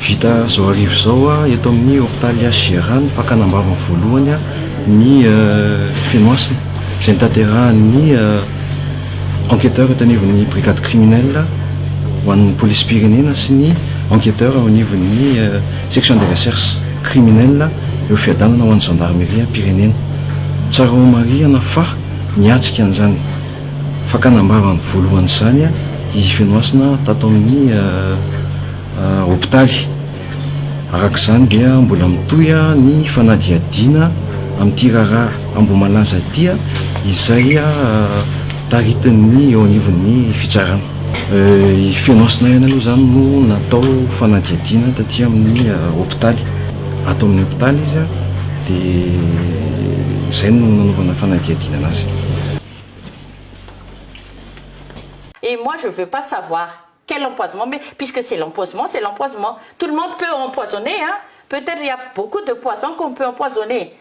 Vita izao hariva izao eto amin'ny hopitaly HJRA ny fakana am-bavany voalohany ny Fenohasina izay notanterahan'ny enquêteur eto anivon'ny brigade criminelle ho an'ny polisim-pirenena sy ny enquêteur eo anivon'ny section de recherche criminelle eo Fiadanana ho an'ny zandarimeriam-pirenena. Tsara homarihana fa niatrika an'izany fakana am-bavany voalohany izany i Fenohasina tato amin'ny hopitaly. Araka izany dia mbola mitohy ny fanadihadiana amin'ity raharaha Ambohimalaza ity izay taritin'ny eo anivon'ny fitsarana. I Fenohasina ihany aloha izany no natao fanadihadiana taty amin'ny hopitaly. Ato amin'ny hopitaly izy dia izay no nanaovana fanadihadiana anazy. Et moi je veux pas savoir quel empoisement mais puisque c'est l'empoisement c'est l'empoisement tout le monde peut empoisonner hein peut-être il y a beaucoup de poisons qu'on peut empoisonner.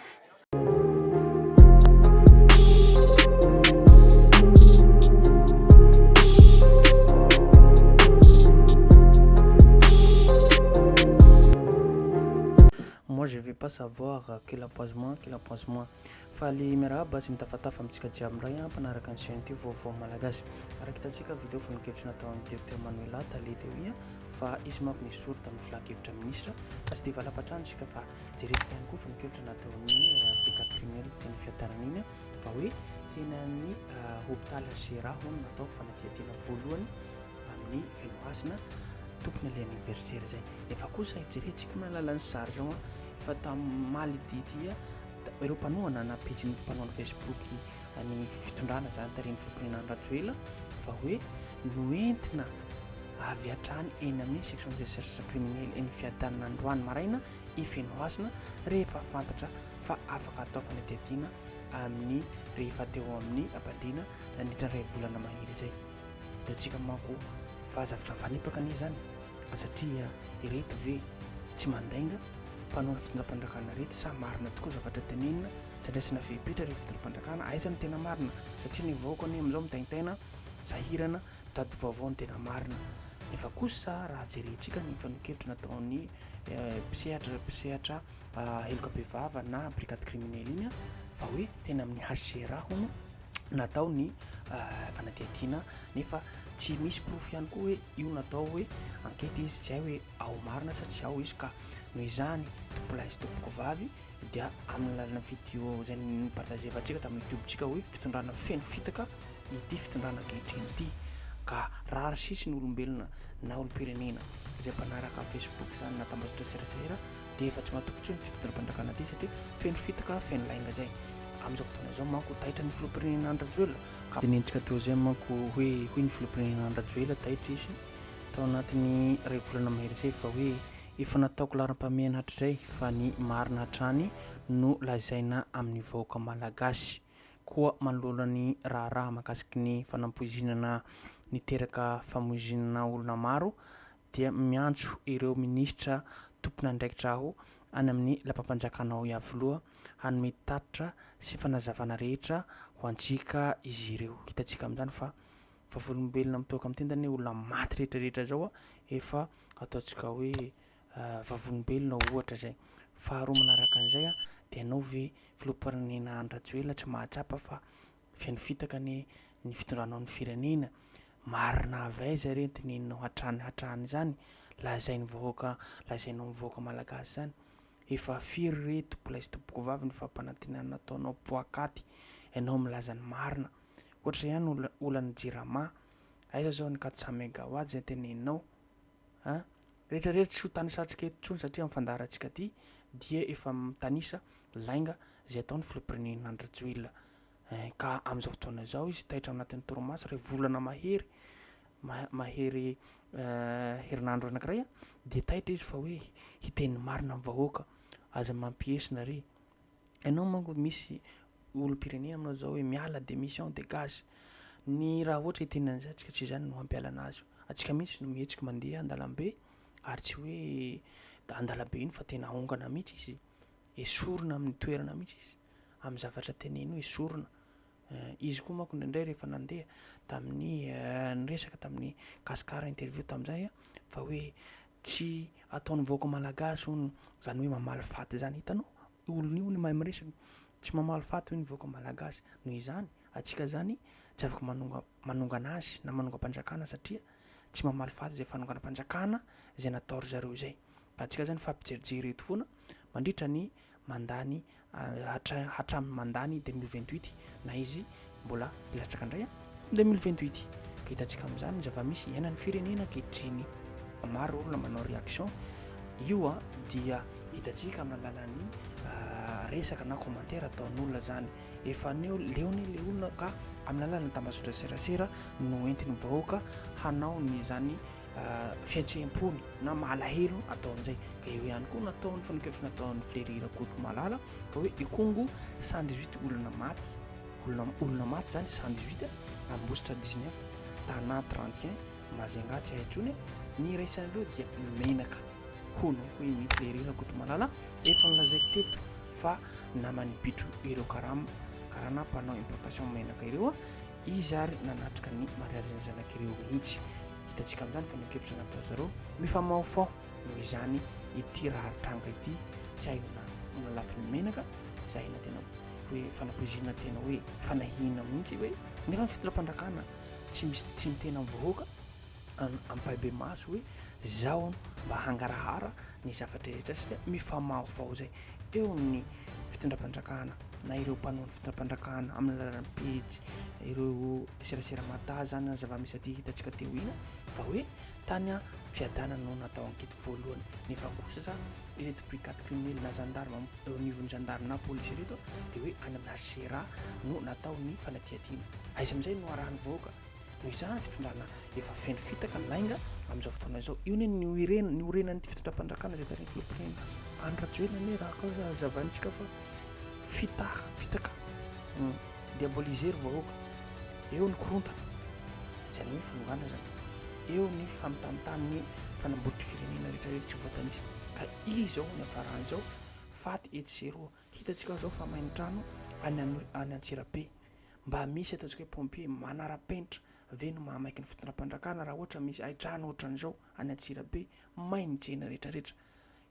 Moi je vais pas savoir quel empoisement quel empoisement Faly miarahaba sy mitafatafa amintsika jiaby indray an mpanaraka ny chaîne ty vaovao malagasy. Araka hitantsika video fonon-kevitra nataon'ny directeur Manuela tale teo iny fa izy manko nesory tamin'ny filan-kevitra minisitra fa tsy dia valapatrano isika fa jerentsika ihany koa fonon-kevitra nataon'ny brigade criminelle teny Fiadanana iny fa hoe teny amin'ny hopitaly HCRA hono natao fanadihadiana voalohany amin'ny Fenohasina tompony ilay anniversaire izay. Nefa kosa jerentsika amin'ny alalan'ny sary izao an efa tamin'ny maly ity ity ireo mpanohana na pejin'ny mpanohana Facebook ny fitondrana izany tarihin'ny filoham-pirenena Andry Rajoelina fa hoe noentina avy hatrany eny amin'ny section de recherche criminelle eny Fiadanana androany maraina i Fenohasina rehefa fantatra fa afaka atao fanadihadiana amin'ny rehefa teo amin'ny ampandriana nandritra iray volana mahery izay. Hitantsika manko fa zavatra mifanipaka anie izany satria ireto ve tsy mandainga mpanao ny fitondram-panjakana ireto sa marina tokoa zavatra tenenina tsy andraisana fepetra ireo fitondram-panjakana aiza no tena marina satria ny vahoaka anie amin'izao mitaintaina sahirana mitady vaovao ny tena marina nefa kosa raha jerentsika ny fanehoan-kevitra nataon'ny mpisehatra mpisehatra heloka bevava na brigade criminelle iny fa hoe tena amin'ny HCRA hono natao ny fanadihadiana nefa tsy misy porofo ihany koa hoe io natao hoe enquête izy tsy hay hoe ao marina sa tsy ao izy ka noho izany tompolahy sy tompoko vavy dia amin'ny alalan'ny vidéo izay nipartagevantsika tamin'ny youtube tsika hoe fitondrana feno fitaka ity fitondrana ankehitriny ity ka rary sisy ny olombelona na olom-pirenena izay mpanaraka amin'ny facebook izany na tambajotra serasera dia efa tsy matoky intsony ity fitondram-panjakana ity satria feno fitaka feno lainga izay amin'izao fotoana izao manko taitra ny filoham-pirenena Andry Rajoelina ka Tenenitsika teo izay manko hoe hoy ny filoham-pirenena Andry Rajoelina taitra izy tao anatin'ny iray volana mahery izay fa hoe efa nataoko laharam-pahamehana hatrizay fa ny marina hatrany no lazaina amin'ny vahoaka malagasy koa manoloana ny raharaha mahakasiky ny fanampoizinana niteraka famoizinana olona maro dia miantso ireo minisitra tompon'andraikitra aho any amin'ny lapam-panjakana ao Iavoloha hanome tatitra sy fanazavana rehetra ho antsika izy ireo. Hitantsika amin'izany fa vavolombelona mitoaka amin'ny tendany olona maty rehetra rehetra izao efa ataontsika hoe vavolombelona ohatra izay. Faharoa manaraka an'izay dia ianao ve filoham-pirenena Andry Rajoelina tsy mahatsapa fa Feno fitaka anie ny fitondranao ny firenena, marina avy aiza re ny teneninao hatrany hatrany izany, lazain'ny vahoaka, lazainao amin'ny vahoaka malagasy izany, efa firy re tompolahy sy tompokovavy ny fampanantenana nataonao poakaty, ianao milaza ny marina, ohatra ihany ola olan'ny jirama, aiza zao ny 400 megawatt izay teneninao an, rehetra rehetra tsy ho tanisantsika eto intsony satria amin'ny fandaharantsika aty dia efa mitanisa lainga izay ataon'ny filoham-pirenena Andry Rajoelina. Ka amin'izao fotoana izao izy taitra ao anatin'ny torimaso iray volana mahery, mahery herinandro anankiray dia taitra izy fa hoe hiteny ny marina amin'ny vahoaka, aza mampiesona re. Ianao manko misy olom-pirenena aminao izao hoe miala démission dégage. Ny raha ohatra hiteny an'izay antsika tsy izany no hampialana azy. Antsika mihitsy no mihetsika mandeha an-dalambe ary tsy hoe an-dalambe iny fa tena aongana mihitsy izy, esorina amin'ny toerana mihitsy izy. amin'ny zavatra teneno esorina. Izy koa manko indraindray rehefa nandeha tamin'ny niresaka tamin'ny Gascar interview tamin'izay fa hoe tsy ataon'ny vahoaka malagasy hono zany hoe mamaly faty zany. Hitanao olona io ny mahay miresaka, tsy mamaly faty hoy ny vahoaka malagasy. Noho izany atsika zany tsy afaka manonga manongana azy na manongam-panjakana satria tsy mamaly faty izay fanonganam-panjakana izay natao ry zareo izay. Ka atsika zany mifampijerijery eto foana mandritra ny mandany hatra hatramin'ny mandany 2028 na izy mbola hilatsaka indray amin'ny 2028. Ka hitantsika amin'izany ny zava-misy iainan'ny firenena ankehitriny. Maro olona manao réaction io dia hitantsika amin'ny alalan'ny resaka na commentaire ataon'olona zany. Efa neo leo anie le olona ka amin'ny alalan'ny tambazotra serasera no entin'ny vahoaka hanao ny zany fihetseham-pony na malahelo ataon'izay. Ka eo ihany koa nataon'ny fanehoan-kevitra nataon'ny Fleury Rakotomalala ka hoe Ikongo 118 olona maty, olona olona maty zany 118, Ambositra 19, Tana 31, Majunga tsy hay intsony, ny iraisan'ireo dia menaka hono hoy ny Fleury Rakotomalala efa nolazaiko teto fa naman'ny bitro ireo karama karana mpanao importation menaka ireo izy ary nanatrika ny mariazin'ny zanak'ireo mihitsy. Hitantsika amin'izany fa ny kevitra natao zareo mifamahofaho noho izany ity raharitranga ity tsy hay na na lafiny menaka tsy hay na tena hoe fanapoizinana tena hoe fanahiana mihitsy hoe nefa ny fitondram-panjakana tsy misy tsy miteny amin'ny vahoaka ampahibemaso hoe zao mba hangarahara ny zavatra rehetra satria mifamahofaho zay eo ny fitondram-panjakana na ireo mpanao ny fitondram-panjakana amin'ny alalan'ny pejy ireo serasera mata zany na zava-misy aty hitantsika teo iny fa hoe tany Fiadanana no natao ankety voalohany nefa kosa za ireto brigade criminelle na gendarme eo anivon'ny gendarme na polisy ireto dia hoe any amin'ny HCRA no natao ny fanadihadiana aiza amin'izay no arahan'ny vahoaka Noho izany fitondrana efa feno fitaka, lainga amin'izao fotoana izao. Io anie nioren, niorenan'ity fitondram-panjakana izay tarihin'ny filoham-pirenena Andry Rajoelina anie raha koa hazavaintsika fa fitaha, fitaka, diaboliser ry vahoaka. Eo ny korontana, izany hoe fanongana izany. Eo ny famitamitana ny fanambotry firenena rehetra rehetra tsy voatanisa. Ka izao ny hafarany izao, faty etsy sy eroa. Hitantsika izao fa may ny trano any any Antsirabe. Mba misy ataontsika hoe pompier manara-penitra ve no mahamaiky ny fitondram-panjakana raha ohatra misy hain-trano ohatran'izao any Antsirabe, may ny tsena rehetra rehetra.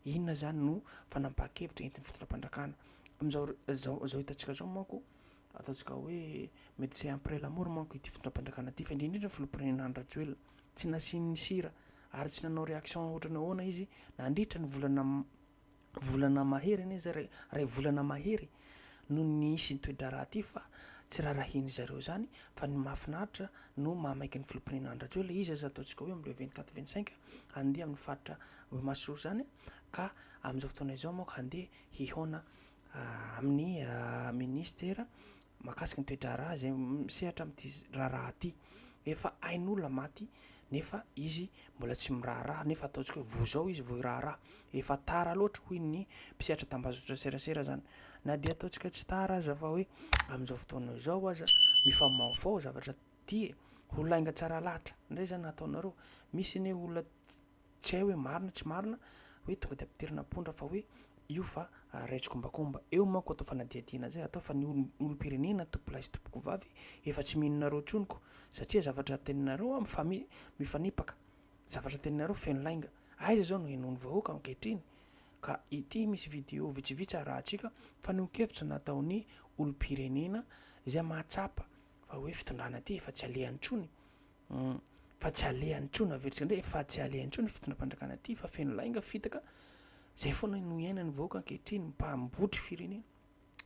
Inona izany no fanapahan-kevitra entin'ny fitondram-panjakana? Amin'izao izao izao hitantsika izao manko ataontsika hoe médecin après la mort manko ity fitondram-panjakana ity fa indrindra indrindra ny filoham-pirenena Andry Rajoelina. Tsy nasiany sira ary tsy nanao réaction ohatran'ny ahoana izy nandritra ny volana volana mahery anie zay ray ray volana mahery no nisy ny toe-draharaha ty fa tsy rarahian'ny zareo zany fa ny mahafinaritra no mahamaiky ny filoham-pirenena Andry Rajoelina izy aza ataontsika hoe amle 24 25 handeha amin'ny faritra Ambohimahasoa zany ka amin'izao fotoana izao manko handeha hihaona amin'ny ministera mahakasika ny toe-draharaha izay misehatra amin'ity raharaha ity. Efa hain'olona maty nefa izy mbola tsy miraharaha nefa ataontsika hoe voa zao izy vao hiraharaha. Efa tara loatra hoy ny mpisehatra tambazotra serasera zany. Na dia ataontsika tsy tara aza fa hoe amin'izao fotoana izao aza mifamahofaho zavatra ty e. Ho lainga tsara lahatra indray zany ataonareo. Misy anie olona Tsy hay hoe marina tsy marina hoe tonga de ampidirina am-pondra fa hoe io fa ray tsikombakomba. Eo manko atao fanadihadiana zay atao fa ny olom-pirenena tompolahy sy tompokovavy efa tsy mino nareo intsony ko satria zavatra teneninareo mifami mifanipaka zavatra teneninareo feno lainga. Aiza zao no henoin'ny vahoaka ankehitriny? Ka ity misy video vitsivitsy arahantsika fanehoan-kevitra nataon'ny olom-pirenena izay mahatsapa fa hoe fitondrana ity efa tsy alehany intsony. Hum, fa tsy alehany intsony, averintsika indray, fa tsy alehany intsony fitondram-panjakana ity fa feno lainga, fitaka, zay foana no iainan'ny vahoaka ankehitriny, mpambotry firenena.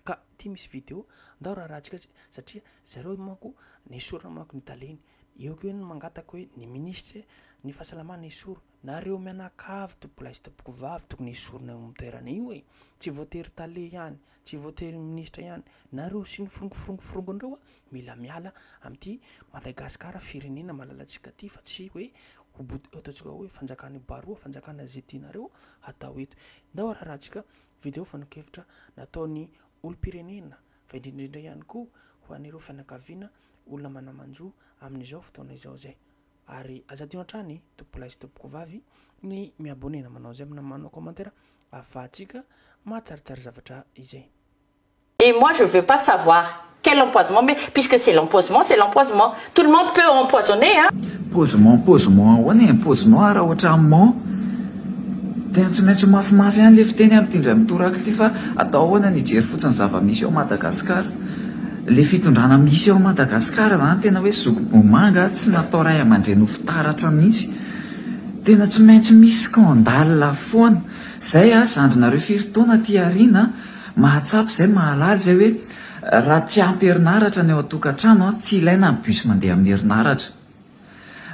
Ka ity misy video, ndao raharahantsika satria zareo manko nesorina manko ny taleny, eo koa ny mangataka hoe ny minisitry ny fahasalamana esory, nareo mianakavy tompokolahy sy tompokovavy tokony esorina eo amin'ny toerana io e, tsy voatery tale ihany, Tsy voatery minisitra ihany. Nareo sy ny forongoforongoforongonareo a, mila miala amin'ity Madagascar firenena malalantsika ty fa tsy hoe ho bod- ataontsika hoe fanjakan'i Baroa, fanjakana ze tianareo hatao eto. Ndao ararahantsika video fanehoan-kevitra nataon'ny olom-pirenena fa indrindra indrindra ihany koa ho an'ireo fianakaviana olona mana-manjo amin'izao fotoana izao zay. Ary aza adino hatrany tompokolahy sy tompokovavy ny mi-abonner na manao j'aime na manao commentaire ahafahantsika mahatsaratsara zavatra izay. Et moi je veux pas savoir quel empoisement mais puisque c'est l'empoisement c'est l'empoisement tout le monde peut empoisonner hein. Posement posement ahoana e? Posement raha ohatra ment. Tena tsy maintsy mafimafy ihany le fiteny amin'ity indray mitoraka ity fa atao ahoana ny hijery fotsiny zava-misy ao Madagascar. Le fitondrana misy ao Madagascar zany tena hoe zoky-bomanga tsy natao ray aman-dreny ho fitaratra mihitsy. Tena tsy maintsy misy scandale foana. Zay a zandrinareo firy taona aty aoriana mahatsapa izay mahalala izay hoe raha tsy ampy herinaratra ny ao an-tokantrano tsy ilaina ny bus mandeha amin'ny herinaratra.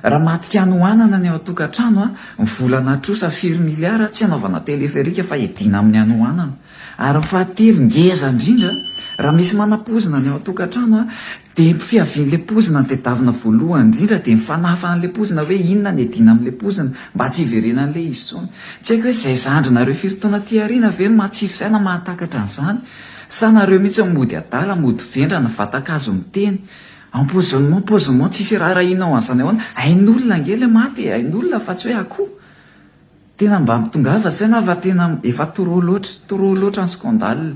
Raha maty hanoanana ny ao an-tokantrano, ny vola natrosa firy miliara tsy hanaovana téléphérique fa hiadiana amin'ny hanoanana. Ary ny fahatelo ngeza indrindra, raha misy manam-pozina ny ao an-tokantrano dia ny fiavian'ilay pozina no tedavina voalohany indrindra dia mifanafa an'ilay pozina hoe inona ny hiadiana amin'ilay pozina mba tsy hiverenan'ilay izy intsony. Tsy haiko hoe izay zandrinareo firy taona aty aoriana ve no mahatsilo saina mahatakatra an'izany sa nareo mihitsy no mody adala, mody vendrana, vatan-kazo miteny. Empoisonnement empoisonnement tsisy raharahianao an'izany ahoana? Ain'olona ange le maty e, ain'olona fa tsy hoe akoho. Tena mba mitongava saina fa tena efa trop loatra, trop loatra ny scandale.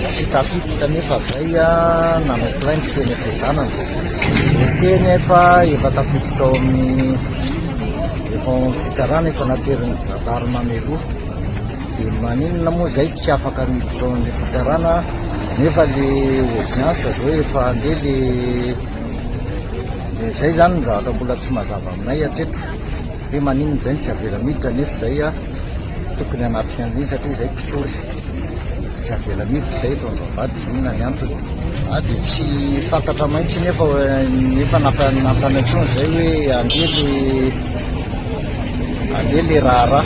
Tsy tafiditra nefa zay nanao plainte teny Fiadanana. Dossier nefa efa tafiditra ao amin'ny efa ao amin'ny fitsarana efa naterin'ny gendarme Meloa. Dia maninona moa zay tsy afaka miditra ao amin'ilay fitsarana nefa le audience zao efa andeha le le zay zany ny zavatra mbola tsy mazava aminay hatreto hoe maninona zay no tsy avela miditra nefa zay a tokony hanatrika an'ilay satria zay mpitory tsy avela miditra zay eto Ambavahady inona ny antony ah dia tsy fantatra mihitsy nefa nefa nampanantsoina zay hoe andeha le Andeha le raharaha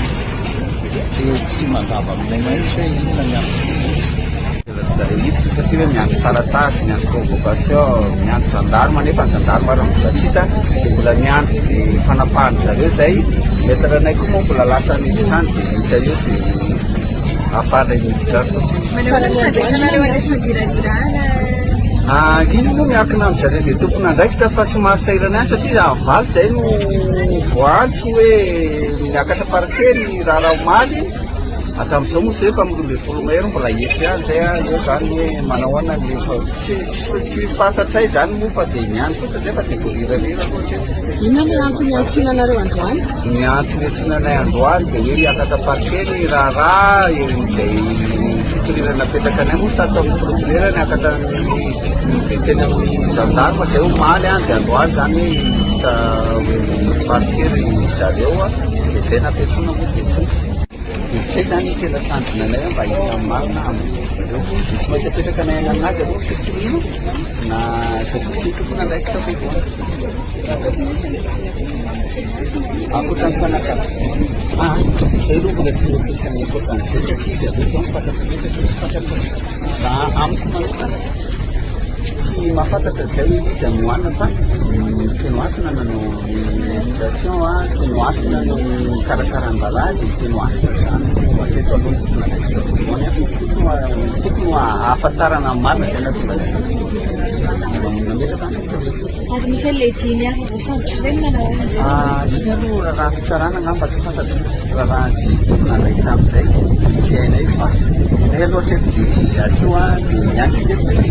tsy tsy mazava aminay mihitsy hoe inona ny antony. Zareo hiditra satria hoe miandry taratasy, miandry convocation, miandry gendarme nefa ny gendarme ary mbola tsy hita dia mbola miandry izay fanapahan-dry zareo izay. Maître anay koa moa mbola lasa miditra any dia hita eo izay ahafahanay miditra any. Manao ahoana ny fandraisanareo an'ilay fandiradirana? Ah, iny moa miankina amin-dry zareo izay tompon'andraikitra fa somary sahirana ihany satria amin'ny valo izay no voaantso hoe miakatra parquet ny raharaha omaly. Hatramin'izao moa izay efa amin'ny 12 mahery mbola eto ihany izay ah, eo izany hoe manao ahoana ny efa tsy tsy tsy fantatray izany moa fa dia miandry fotsiny izay fa dia voaliralira aloha hatreto. Inona no antony iantsoana anareo androany? Ny antony iantsoana anay androany dia hoe hiakatra parquet ny raharaha eo amin'izay fitoriana napetraka anay moa tato amin'ny procureur niakatra ny teny amin'ny gendarme izay omaly an dia androany izany hoe hiditra parquet ry zareo an dia izay nampiantsoana moa dia tonga. Dia izay izany no tena tanjona anay mba hahita ny marina amin'ireo. Dia tsy maintsy apetraka anay any aminazy aloha ny fitoriana na satria tsy ny tompon'andraikitra voalohany. Ankoatra ny fanakana. Ah, izay aloha mbola tsy mieritreritra ny ankoatra an'izay satria izy avy eo izao mifantatra be satria tsy fantatra. Raha amiko manokana, tsy mahafantatra izay hoe iza no hanina fa ny Fenohasina nanao ny invitation, Fenohasina no nikarakara ny raharaha dia Fenohasina izany no hatreto aloha no tompon'andraikitra voalohany. Tokony ho ahafantarana ny marina izay nahatonga anay nametraka ny fitoriana. Ary misy an'ilay dimy hafa voasambotra ireny manao ahoana indray? Ah, iny aloha raharaha fitsarana angamba tsy fantatro raharaha izay tompon'andraikitra amin'izay tsy hainay fa inay aloha hatreto dia hatreo dia miandry izy eto izay.